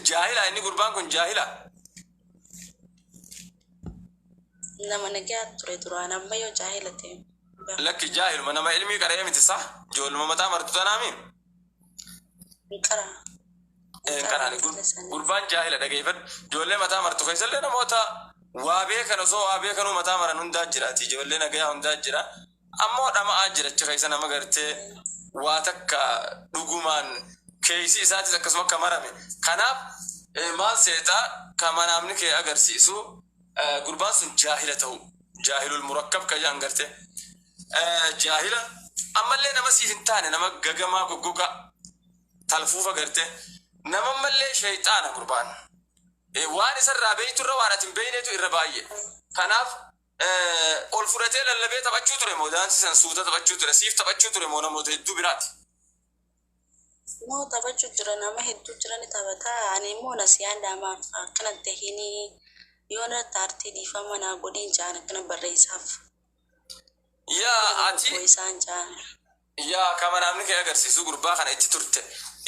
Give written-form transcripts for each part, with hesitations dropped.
Jaahila inni gurbaan kun jaahila. Nama nagaa ture duraan amma yoo jaahila ta'e. Lakki jaahiluma nama ilmii qara'ee miti sah ijoolluma mataa martu tanaami. Hin qaraa. Hin qaraani gurbaan jaahila dhageeffadhu ijoollee mataa martu keessallee namoota waa beekan osoo waa beekanuu mataa maran hundaa jiraati ijoollee nagayaa hundaa jira ammoo dhama'aa jira achi keessa nama gartee waa takka dhugumaan keessi isaatis akkasuma akka marame kanaaf maal seetaa ka manaamni kee agarsiisu gurbaan sun jaahila ta'u jaahilul murakkab ka jedhan gartee jaahila ammallee nama siif hin taane nama gagamaa goggogaa talfuufa gartee nama ammallee shayxaana gurbaan waan isarraa beeyturra waan ati hin beeyneetu irra baay'ee kanaaf ol fudhatee lallabee taphachuu ture moo daansii san suuta taphachuu ture siif taphachuu ture moo namoota hedduu biraati. Moo taphachuu jira nama hedduu jira ni taphataa ani immoo nasiyaan dhaamaaf akkana tahinii yoo na taartii dhiifama naa godhiin jaan akkana barreessaaf. Yaa ati Isaan jaan. Yaa kama namni kee agarsiisu gurbaa kana itti turte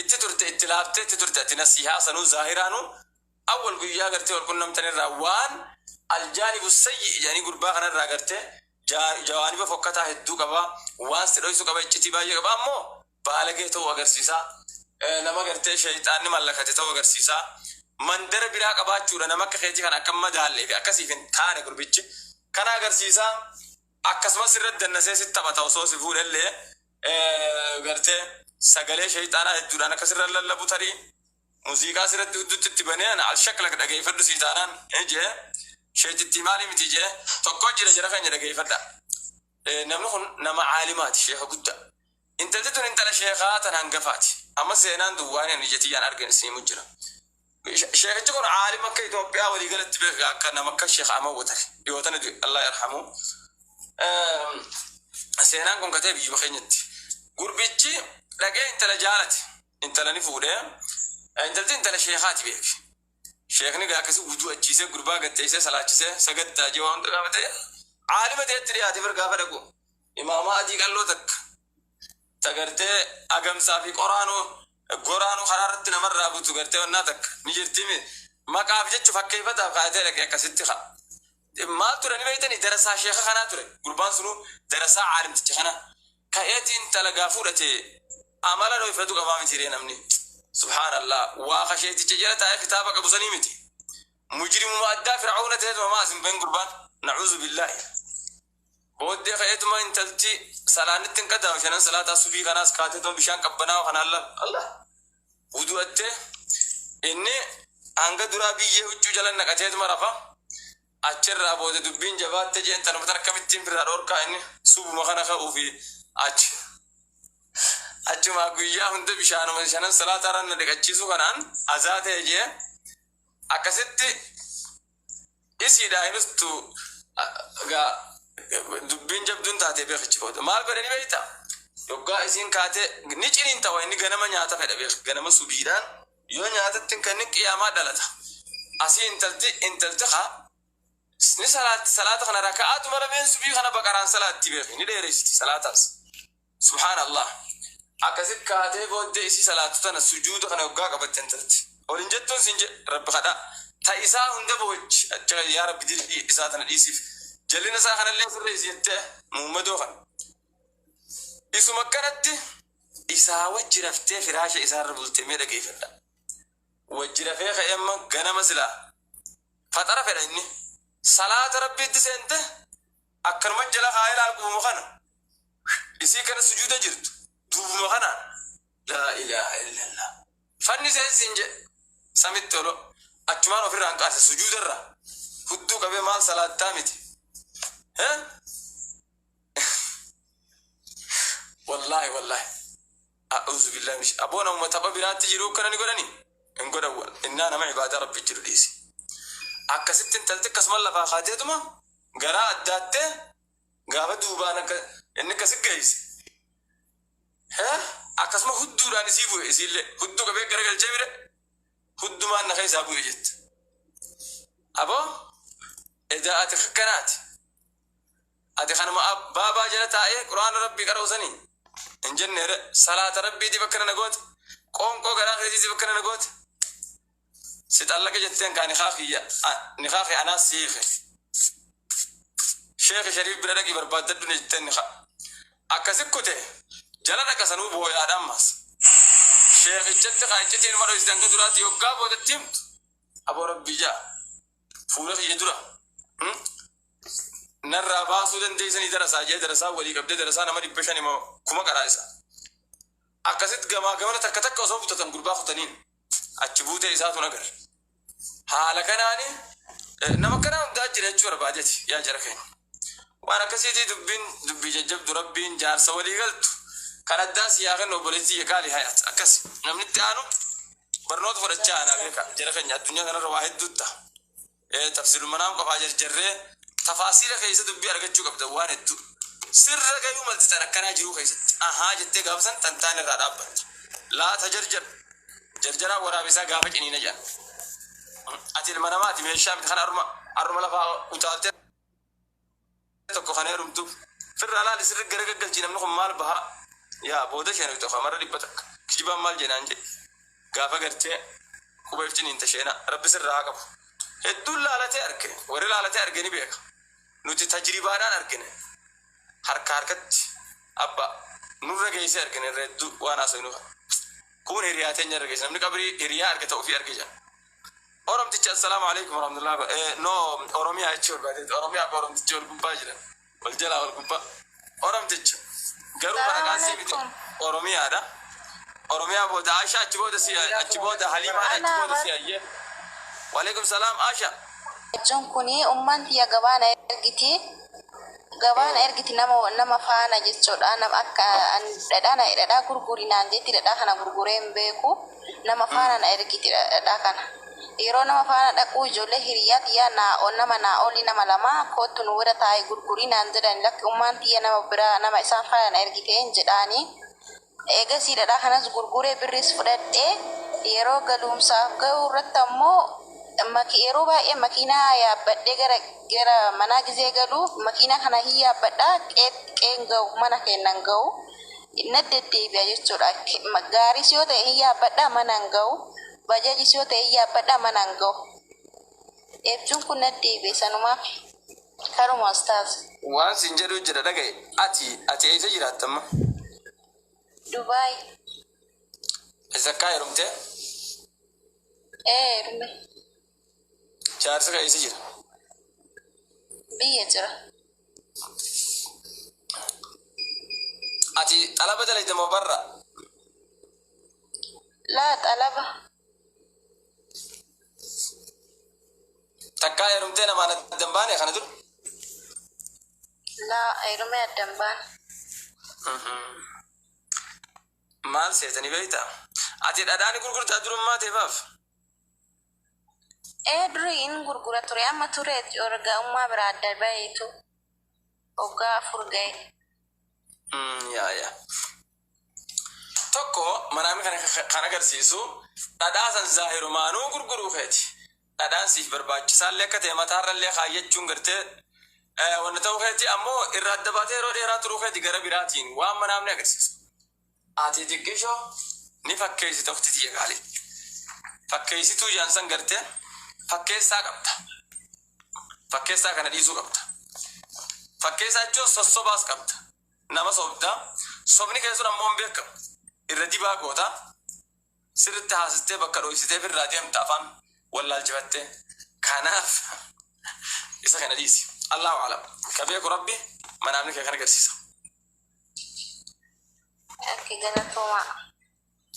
itti turte itti laaftee itti turte ati nasihaa sanuu zaahiraanuu awwal guyyaa gartee wal qunnamtanirraa waan aljaanibu sayyi jedhanii gurbaa kanarraa gartee jawaaniba fokkataa hedduu qaba waan si dhoysu qaba iccitii baay'ee qaba ammoo baalagee ta'uu agarsiisa nama gartee shayxaanni mallakate ta'uu agarsiisa mandara biraa qabaachuudha nama akka keetii kana akka madaallee fi akkasiif hin taane gurbichi kana agarsiisa akkasumas irratti dannasee sitti taphata osoo si fuudhellee gartee sagalee shayxaanaa hedduudhaan akkasirra lallabu tarii muuziqaa sirratti huddutti itti banee ana alshaklak dhageeffadhu sii taanaan jee sheetittii maalii miti jee tokko jira jara keenya dhageeffadha. Namni kun nama caalimaati sheeka guddaa. Intalti tun intala sheekaa tan hangafaati. Amma seenaan duwwaan inni jetiyyaan argan isiimu jira. Sheekichi kun caalima akka Itoophiyaa waliigalatti beeka akka nama akka Sheekh Ahmad Watari dhiyootana du'e Allah yarhamu. Seenaan kun katee biyyuma keenyatti. Gurbichi dhaqee intala jaalate. Intala ni fuudhee intalti intala sheekaati beeki. Sheekni gaa akkasii wuduu achiisee gurbaa gatteessee salaachisee sagaddaa jee waan hunda gaafatee caalima ta'etti dhiyaate bir gaafa dhaqu imaamaa adii qalloo takka tagartee agamsaa fi qoraanuu goraanuu karaa irratti namarraa butu gartee wannaa takka ni jirti maqaaf jechu fakkeeffataaf kaa'atee dhaqe akkasitti ka'a. Maal ture ni beektanii darasaa sheeka kanaa ture gurbaan sunuu darasaa caalimticha kanaa ka'eeti intala gaa fudhate amala dhoyfatu qabaa miti ree namni subhaanallah waa kasheeticha jala taa'ee kitaaba qabu sanii miti mujrimuma addaa fir'auna ta'eetuma maa asin bahin gurbaan na'uuzu billaahi booddee ka'eetuma intalti salaannitti hin qadaame shanan salaataa subii kanaas kaateetuma bishaan qabbanaa kanaan laal Allah wudu'attee inni hanga duraa biyyee huccuu jala naqateetuma rafa achirraa booda dubbiin jabaatte jeen tanuma tan akkamittiin birraa dhorkaa inni subuma kana ka'uu fi achi achumaa guyyaa hunda bishaanuma shanan salaataa irra na dhiqachiisuu kanaan azaa ta'e jee akkasitti isiidhaa hinustu gaa dubbiin jabduun taatee beekichi booda maal godhani beekta yoggaa isiin kaatee ni ciniinta waa inni ganama nyaata fedha beek ganama subiidhaan yoo nyaatatti hin kennin qiyaamaa dhalata asii intalti intalti kaa ni salaatti salaata kana raka'aatuma lameen subii kana baqaraan salaatti beeki ni dheeressiti salaataas subhaanallah akkasi kaatee booddee isii salaatu tana sujuuda kana yoggaa qabatte intalti ol hin jettuun siin jedhe rabbi kadhaa ta isaa hunda boochi acha yaa rabbi dilii isaa tana dhiisiif jallina isaa kanallee sirreessi jettee muummadoo kana isuma akkanatti isaa wajji raftee firaasha isaarra bultee mee dhageeffadha wajji rafee ka'ee amma ganama silaa faxara fedha inni salaata rabbiitti seente akkanuma jala kaayee laal qubuma kana isii kana sujuuda jirtu duubuma kanaan laa ilaaha illallah fanni seensiin jedhe samitti olo achumaan ofirraa hin qaase sujuudarraa hudduu qabee maal salaattaa miti wallaahi wallaahi a'uuzu billahi min aboo namuma tapha biraatti jiru akkana ni godhani hin godhan wal innaa nama ibaadaa rabbi jiru dhiisi akkasitti intalti akkasuma lafaa kaateetuma garaa addaattee gaafa duubaan akka inni akkasi geesse akkasuma hudduudhaan isii bu'e isiillee hudduu qabee garagalchee bire huddumaan na keessaa bu'e jette aboo edaa ati akkanaati ati kanuma baabaa jala taa'ee quraana rabbii qara'u sanii hin jenneere salaata rabbiitiif akkana na goote qoonqoo garaa keetiitiif akkana na goote. Si xallaqa jetteen kaa nikaa kiyya nikaa kee anaa si hiike. Sheekh Shariif bira dhaqii barbaaddadhu ni jetteen nikaa. Akkasi kute jala dhaqa sanuu booyaadha ammas. Sheekhichatti kaa iccitiin ilma dhoysite hanga duraatti yoggaa boodatti himtu. Aboo rabbii ja'a. Fuula kiyya dura. Narraa baasuu dandeessanii darasaa jee darasaa walii qabdee darasaa nama 500 moo 1000 qaraa isa. Akkasitti gamaa gamana takka takka osoo butatan gurbaa kutaniin achi buutee isaatu hin agarre. Haala kanaani nama akkanaa hundaa jira jechuu barbaadeeti yaa jara keenya. Waan akkasiitii dubbiin dubbii jajjabdu rabbiin jaarsa walii galtu kan addaa si yaa kennu obboleettii tiyya qaali hayaat akkasi namni itti aanu barnoota fudhachaa aanaa beeka jara keenya addunyaa kanarra waa hedduu ta'a. Tafsiirul manaam qofaa jarjarree tafaasiira keessa dubbii argachuu qabda waan hedduu. Sirra gayuu malti tan akkanaa jiruu keessatti ahaa jettee gaafa san tan taan irraa dhaabbatta. Laa tajarjar jarjaraa waraabesaa gaafa ciniina jedhan. Ati ilma namaati meeshaa miti kan arruma arruma lafaa utaaltee tokko kan heerumtuuf. Firraa laali sirri gara gaggalchii namni kun maal bahaa yaa booda sheenofte okaa marra 100 kijibaan maal jeenaan jedhe gaafa gartee quba if ciniinte sheena rabbi sirraa haa qabu hedduun laalatee arge warri laalatee arge ni beeka nuti tajribaadhaan argine harka harkatti abba nurra geessee argine irra hedduu waan haasofnu kana kuun hiriyaa teenya irra geesse namni qabrii hiriyaa arge ta'u ofii arge jedha Oromticha assalaamu alaikum warahmatullahi no Oromiyaa jechuu barbaadeeti Oromiyaa fi Oromtichi wal gubbaa jiran wal jalaa wal gubbaa Oromticha garuu Salaamu maqaan sii miti alaikum. Oromiyaadha Oromiyaa booda Aisha achi booda si achi booda Haliimaadha achi Anaa booda bar si ayyee Waalaikum salaam Aisha. Jechuun kuni ummaan tiyya gabaa na ergiti gabaa na ergiti nama nama faana jechuudha nama akka an dhadhaa na dhadhaa gurguri naan jetti dhadhaa kana gurguree hin beeku nama faana na ergiti dhadhaa kana yeroo nama faana dhaquu ijoollee hiriyyaa tiyyaa naa ol nama naa oli nama lama koottu nu bira taa'i gurguri naan jedhan lakki ummaan tiyya nama biraa nama isaan faana na ergiteen jedhaani Eegasii dhadhaa kanas gurguree birriis fudhadhee yeroo galuumsaaf gahu irratti ammoo yeroo baay'ee makiinaa yaabbadhee gara gara manaa gizee galu makiinaa kana hin yaabbadha qe'ee hin gahu mana keenna hin gahu na deddeebi'a jechuudha. Gaariis yoo ta'e hin yaabbadha mana hin gahu bajaajis yoo ta'e hin yaabbadha mana hin gahu. Eebjuun kun na deebi'e sanumaaf karuma ustaaz. Waan siin jedhuu jira dhaga'i ati ati eessa jiraatta amma? Dubai. Ati takkaa heerumtee? Ee heerume. Jaarsi kee eessa jira? Biyya jira. Ati xalaba dalayda moo barra? Laa xalaba. Takkaa heerumtee namaan adda hin baane kana dura? Laa heerumee adda hin baane. Maal seetanii beektaa? Ati dhadhaa ni gurgurtaa durummaa teefaaf? Ee durii in gurgura ture amma ture erga ummaa biraa adda baheetu waggaa 4 gahe. Yaa yaa. Tokko manaamni kana kan agarsiisu dhadhaa san zaahirumaanuu gurguruu keeti. Dhadhaan siif barbaachisaallee akka ta'e mataarrallee kaayyachuun gartee wanna ta'uu keeti ammoo irraa adda baatee yeroo dheeraa turuu keeti gara biraatiin waan manaamni agarsiisu. Ati xiqqishoo ni fakkeessita ukti tiyya qaalii. Fakkeessituu jaan san gartee fakkeessaa qabda. Fakkeessaa kana dhiisuu qabda. Fakkeessaa jechuun sossobaas qabda. Nama sobda. Sobni kee sun ammoo hin beekamu. Irra dibaa goota. Sirritti haasistee bakka dhoysitee firraa deemta afaan wallaalchifattee. Kanaaf isa kana dhiisi. Allahu a'lam. Ka beeku Rabbi manaamni kee kan agarsiisa. Ok galatoomaa.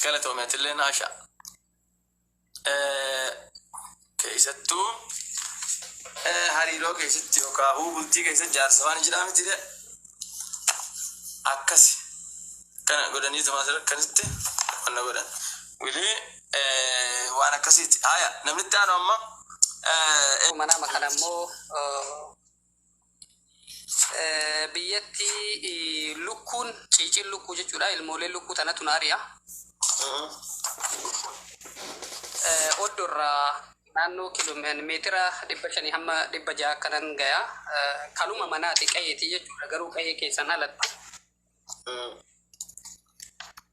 Galatoomi atilleen Asha. Keessattuu hariiroo keessatti yookaan bultii keessatti jaarsa waan jedhaa miti de akkasi kana godhanii tumaa akkasitti wanna godhan. Wilii waan akkasiiti. Haya namni itti aanu amma Manama kana immoo biyyatti lukkuun ciiciin lukkuu jechuudha ilmoolee lukkuu tanatu na ari'a. Oddoo irraa naannoo meetira 500 hamma 600 akkanan gaya. Kanuma manaati qe'eeti jechuudha garuu qe'ee keessan alatti.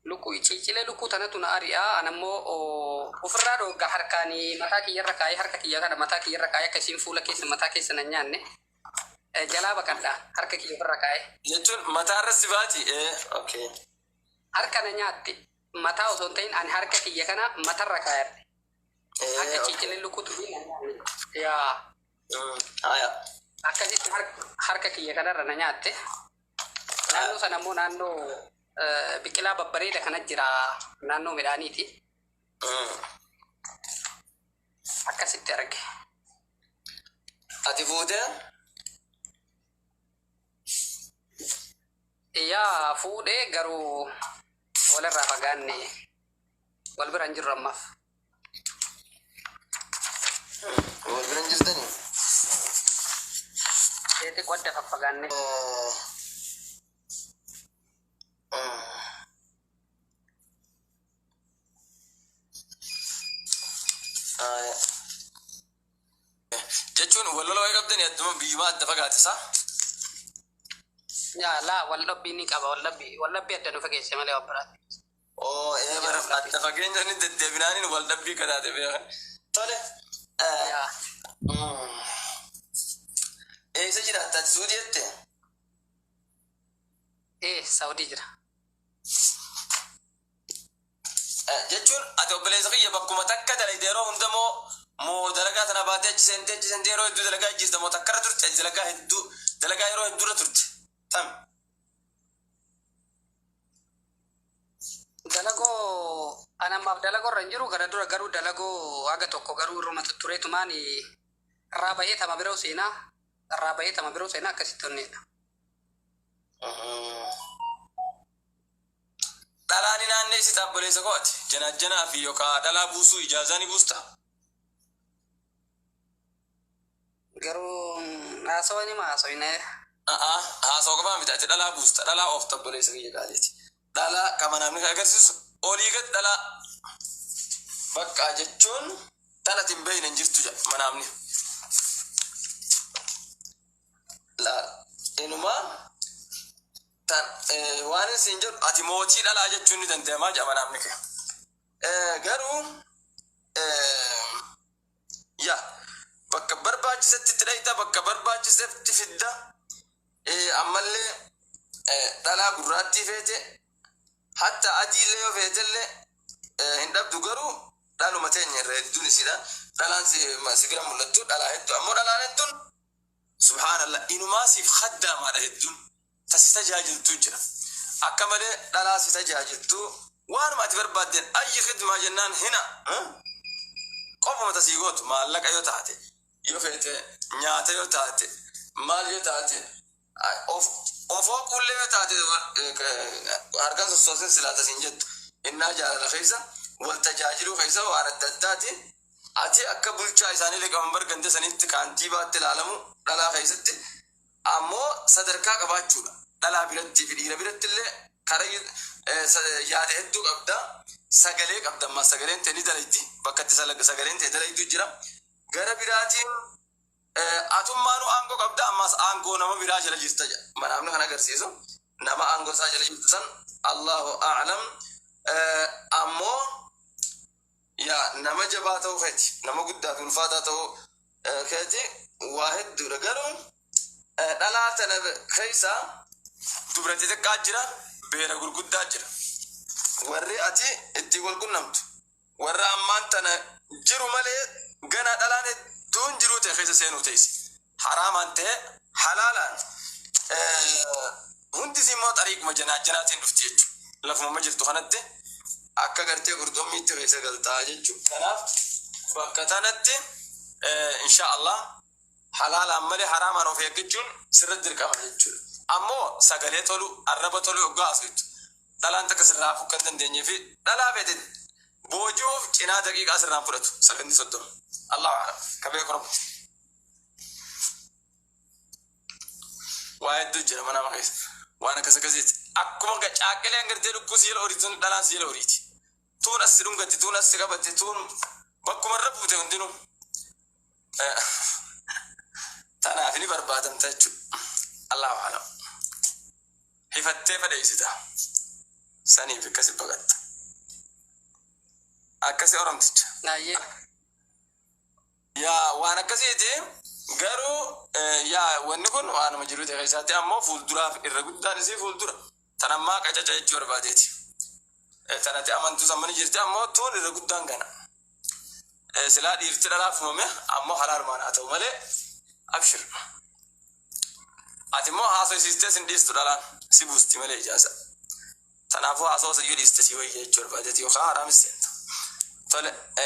Lukkuu ciicilee lukkuu tanatu na ari'a. Anammoo ofirraa dhoogga harkaanii mataa kiyyarra kaayee, harka kiyya kana mataa kiyyarra kaayee, akka isiin fuula keessa mataa keessa na nyaanne jalaa baqadha harka kiyya ofirra kaayee. Jechuun mataarra si baati? Okay. Harka na nyaatti, mataa osoo hin ta'in ani harka kiyya kana matarra kaayadhe. Akka ciicilee lukkuu turii na nyaanne. Yaa. Haya. Akkasitti harka kiyya kanarra na nyaatte. Naannoo sana immoo naannoo biqilaa babbareeda kana jira, naannoo midhaaniiti. Akkasitti arge. Ati fuutee? Yaa, fuudhee, garuu walirraa fagaanne, wal bira hin jirru ammaaf. Wal bira hin jirtanii? Xiqqoo adda faffagaanne. Haya. Jechuun wal lola wayii qabdanii adduma biyyumaa adda fagaate isaa? Yaa, laa, wal dhabbii ni qaba, wal dhabbii adda nu fageesse malee waan biraati. Oo, bara adda fageenya ni deddeebinaaniin wal dhabbii kataate beekan. Tole. Yaa. Eessa jiraatta ati, Suudii jette? Ee, Saawudii jira. Jechuun ati obboleessa kiyya bakkuma takka dalagde yeroo hunda moo dalagaa tana baatee achi seentee yeroo hedduu dalagaa jijjiirta moo takkarra turte, dalagaa hedduu dalagaa yeroo hedduurra turte? Tam. Dalagoo ani ammaaf dalagoo irra hin jiru. Gara dura garuu dalagoo haga tokko garuu irruma tuttureetumaan irraa bahee tama biroo seenaa, irraa bahee tama biroo seenaa, akkasitti onneedha. Dhalaa ni naanneessita obboleessa koo ati? Janajjanaa fi yookaan dhalaa buusuu ijaazaa ni buusta? Garuu haasawa ni haasawine. Haasawaa qofaa miti, ati dhalaa buusta, dhalaa oofta obboleessa kiyya qaaliiti. Dhalaa kama namni kan agarsiisu olii gad dhalaa bakka jechuun tan ati hin beekne hin jirtu jedha manaamni. Laal, inumaa tan waan isin jedhu ati mootii dhalaa jechuun ni danda'amaa jedha manaamni kee. Garuu yaa, bakka barbaachisetti itti dhayita, bakka barbaachisetti fidda. Ammallee dhalaa gurraattii feete hatta adiillee yoo feetellee hin dhabdu, garuu dhaluma teenya irra hedduun isiidha. Dhalaan si bira mul'attu dhalaa hedduu, ammoo dhalaan hedduun subhaanallah inumaa siif khaddamaadha, hedduun tasi tajaajiltu jira. Akka malee dhalaa si tajaajiltu, waanuma ati barbaaddeen ayyi khidmaa jennaan hina qofuma tasii gootu, maallaqa yoo taate, yoo feete nyaata yoo taate, maal yoo taate, ofoo qullee yoo taate, harkaan sossoosin silaa tasiin jettu. Innaa jaalala keessa wal tajaajiluu keessa waan adda addaati. Ati akka bulchaa isaanii liqaman bargante sanitti kaantiibaatti ilaalamu dhalaa keessatti, ammoo sadarkaa qabaachuudha. Dhalaa biratti fi dhiira biratti illee karaa yaada hedduu qabda. Sagalee qabda, ammaa sagaleen ta'e ni dalagdi. Bakka itti sagaleen ta'e dalagdu jira. Gara biraatiin atummaanuu aangoo qabda, ammas aangoo nama biraa jala jirta jedha. Manaafni kan agarsiisu nama aangoo isaa jala jirtu san, Allahu a'lam. Ammoo yaa, nama jabaa ta'uu keeti, nama guddaa fi ulfaataa ta'uu keeti, waa hedduudha. Garuu dhalaa tana keessa dubra xixiqqaa jira, beera gurguddaa jira. Warri ati itti wal qunnamtu warra ammaan tana jiru malee gana dhalaan hedduun jiruu ta'e keessa seenuu teessi. Haraamaan ta'e halaalaan hundi immoo xariiquma janaa janaatiin dhufti jechuudha. Lafuma jirtu kanatti akka gartee qurxummiitti keessa galtaa jechuudha. Kanaaf bakka tanatti insha Allah halaalaan malee haraamaan of eeggachuun sirra dirqama jechuudha. Ammoo sagalee tolu, arraba tolu yoggaa haasoftu dhalaan takka sirraa hafuu kan dandeenyee fi dhalaa feete booji'uuf cinaa daqiiqaa sirraan fudhatu sakandii 30. Allahu a'lam. Ka beeku rabbi. Waa hedduu jira mana nama keessa. Waan akkas akkasiiti. Akkuma caaqqileen gartee lukkuu si jala horiitu sun dhalaan si jala horiiti. Tuun as si dhungatti, tuun as si qabatti, tuun bakkuma irra buute hundinuu. Tanaaf ni barbaadamta jechuudha. Allahu a'lam. Hifattee fadheessita. Saniif akkasi baqatta. Akkasi Oromticha. Naayyee. Yaa, waan akkasiiti garuu yaa, wanni kun waanuma jiru ta'e keessaatti ammoo fuulduraaf irra guddaan isii fuuldura. Tan ammaa qacaca jechuu barbaadeeti. Tanatti amantuu sammani jirti, ammoo tuun irra guddaan kana. Silaa dhiirti dhalaaf uumame ammoo halaalumaan haa ta'u malee abshir. Ati immoo haasofsiistee sin dhiistu, dhalaan si buusti malee ijaasa. Kanaafuu haasawaa iyyuu dhiiste si wayya jechuu barbaadeeti yookaan haraamis seenta. Tole.